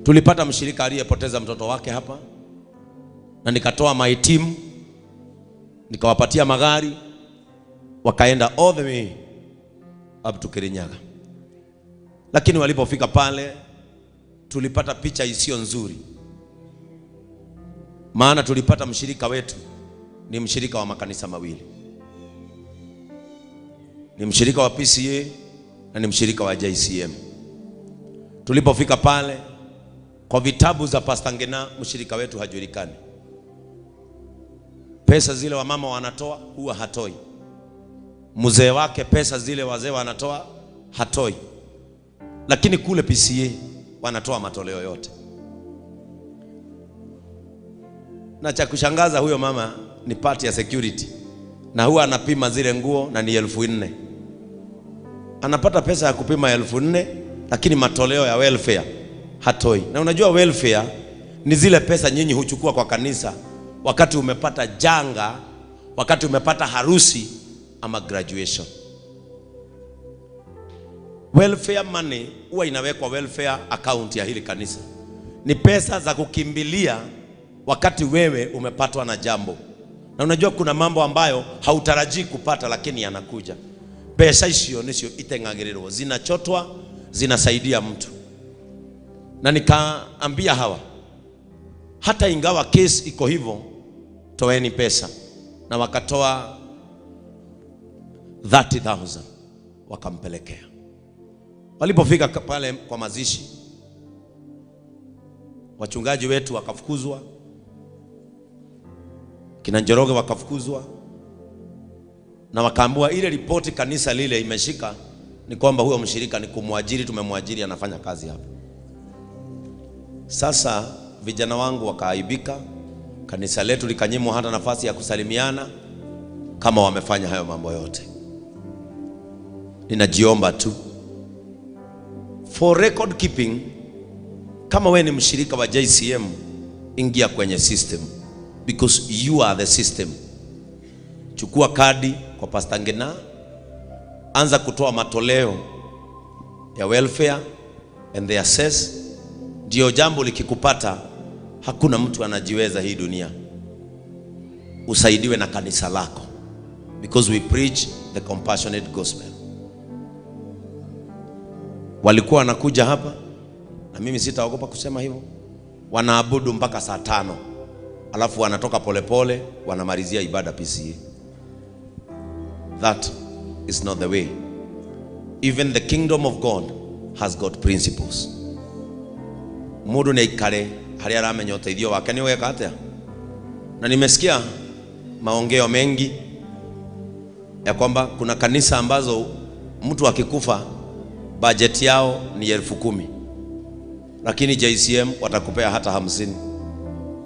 Tulipata mshirika aliyepoteza mtoto wake hapa, na nikatoa my team, nikawapatia magari, wakaenda all the way up to Kirinyaga. Lakini walipofika pale tulipata picha isiyo nzuri, maana tulipata mshirika wetu ni mshirika wa makanisa mawili, ni mshirika wa PCA na ni mshirika wa JCM. Tulipofika pale kwa vitabu za Pastor Ngena, mshirika wetu hajulikani. Pesa zile wamama wanatoa huwa hatoi, mzee wake pesa zile wazee wanatoa hatoi, lakini kule PCA wanatoa matoleo yote. Na cha kushangaza, huyo mama ni part ya security na huwa anapima zile nguo na ni 4,000. Anapata pesa ya kupima 4,000, lakini matoleo ya welfare hatoi. Na unajua welfare ni zile pesa nyinyi huchukua kwa kanisa wakati umepata janga, wakati umepata harusi ama graduation. Welfare money huwa inawekwa welfare account ya hili kanisa. Ni pesa za kukimbilia wakati wewe umepatwa na jambo. Na unajua kuna mambo ambayo hautarajii kupata lakini yanakuja. Pesa icio nicio iteng'agĩrĩrwo, zinachotwa, zinasaidia mtu. Na nikaambia hawa, hata ingawa case iko hivyo, toeni pesa. Na wakatoa 30,000 wakampelekea. Walipofika pale kwa mazishi, wachungaji wetu wakafukuzwa, kina Njoroge wakafukuzwa, na wakaambiwa ile ripoti kanisa lile imeshika ni kwamba huyo mshirika ni kumwajiri, tumemwajiri anafanya kazi hapa. Sasa vijana wangu wakaaibika, kanisa letu likanyimwa hata nafasi ya kusalimiana kama wamefanya hayo mambo yote. Ninajiomba tu for record keeping, kama we ni mshirika wa JCM, ingia kwenye system because you are the system. Chukua kadi kwa Pastor Ngena, anza kutoa matoleo ya welfare and the assess. Ndio jambo likikupata, hakuna mtu anajiweza hii dunia. Usaidiwe na kanisa lako because we preach the compassionate gospel. Walikuwa wanakuja hapa na mimi sitaogopa kusema hivyo, wanaabudu mpaka saa 5, alafu wanatoka polepole wanamalizia ibada PCA. That is not the way. Even the kingdom of God has got principles. Mundu ni aikare haria aramenya uteithio wake ni weka atia. Na nimesikia maongeo mengi ya kwamba kuna kanisa ambazo mtu akikufa budget yao ni 10,000, lakini JCM watakupea hata 50.